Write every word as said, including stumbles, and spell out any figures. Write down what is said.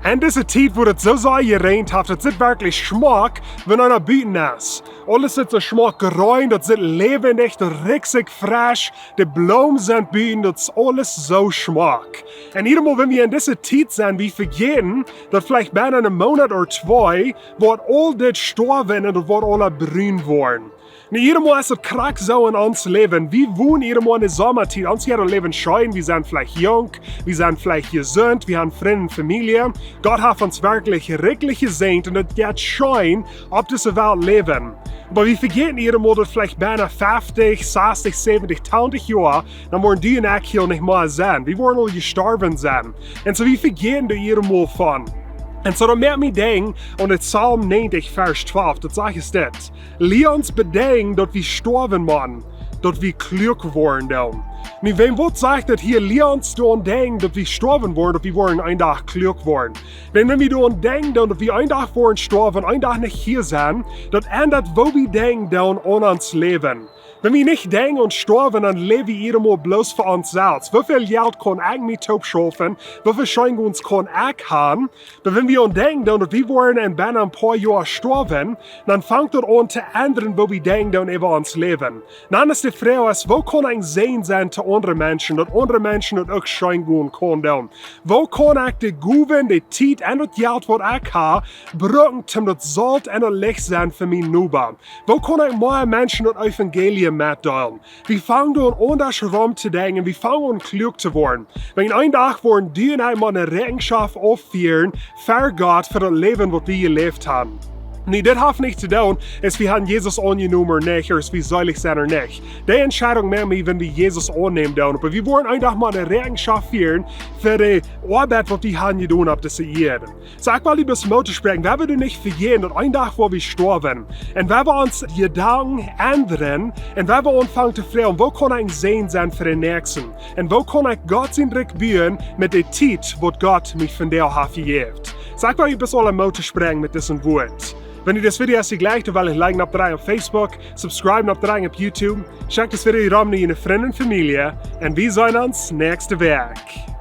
En dise Tiet, wua daut soo sea jereajent haft, daut sitt werkjlich schmock, wan eena buten es. Aules sitt soo schmock jreeen, daut sitt läwendich, daut rikjt sikj fresch, de Bloomen sent buten, daut es aules soo schmock. Un jiedatmol, wan wie en dise Tiet sent, wie vejäten, daut veleicht bennen een Moonat ooda twee, woat aul dit stoawen un daut woat aula brun woaren. Nu, jiedatmol es daut krakjt soo en ons Läwen. Wie wonen jiedatmol en de Somatiet. Ons jeit daut Läwen scheen. Wie sent veleicht junk, wie sent veleicht jesunt, wie haben Frind un Famielje. Gott haft ons werkjlich rikjlich jesäajent un daut jeit scheen opp dise Welt läwen. Oba wie vejäten jiedatmol, daut veleicht bennen feftich, sastich, säwentich, tachentich Joa, dan woaren du un ekj hia nich mea sennen. Wie woaren aul jestorwen sennen. Un soo, wie vejäten doa jiedatmol von. Un soo, daut moakt mie denkjen aun de Psalm näajentich, Varsch twalf. Daut sajcht dit: Lia ons bedenkjen, daut wie stoawen motten, daut wie kluak woaren doonen. Nu, wan waut sajcht daut hia, lia ons doaraun denkjen, daut wie stoawen woaren, daut wie woaren een Dach kluak woaren. Wan, wan wie doaraun denkjen doonen, daut wie een Dach woaren stoawen, een Dach nich hia sennen, daut endat, woo wie denkjen doonen aun ons Läwen. Wan wie nich denkjen aun stoawen, dan läw wie jiedatmol bloos fa ons selfst. Woo väl Jelt kaun ekj mie toopschaufen? Woo väl Scheengoodens kaun ekj haben? Oba wan wie aun denkjen doonen, daut wie woaren en bennen een poa Joa stoawen, dan fangt daut aun to endren, woo wie denkjen doonen äwa ons Läwen. Dan es de Froag es, woo kaun ekj een Säajen sennen to aundre Menschen, daut aundre Menschen daut uk scheen gonen kjennen doonen? Woo kaun ekj de Gowen, de Tiet un daut Jelt, waut ekj hab, brucken, om daut Solt un daut Licht sennen fa mienen Noba? Woo kaun ekj mea Menschen daut Evangelium metdeelen? Wie fangen aun, aundasch rom to denkjen, wie fangen aun, kluak to woaren. Wan een Dach woaren du un ekj motten Rechenschoft aufläajnen ver Gott fa daut Läwen, waut wie jeläft haben. Nu, dit haft nich to doonen, aus wie haben Jesus aunjenomen ooda nich, aus wie seelich sent ooda nich. Dee Entscheidunk moak wie, wan wie Jesus aunnämen doonen. Oba wie woaren een Dach motten Rechenschoft läajnen fa de Oabeit, waut wie haben jedonen opp dise Ieed. Soo, ekj well die bloos Moot toospräakjen, wan wie doa nich vejäten, daut een Dach woa wie stoawen. Un wan wie onse Jedanken endren, un wan wie aunfangen to froagen, woo kaun ekj een Säajen sennen fa dän Näakjsten? Un woo kaun ekj Gott sien Rikj buen met de Tiet, waut Gott mie vondoag haft jejäft? Soo, ekj well die bloos aule Moot toospräakjen met dise Wieed. Wan die dit Video jefelt, dan well ekj liken oppdrekjen opp Facebook, subscriben oppdrekjen opp YouTube, schekj dit Video rom no diene Frind un Famielje, un wie seenen ons näakjste Wäakj.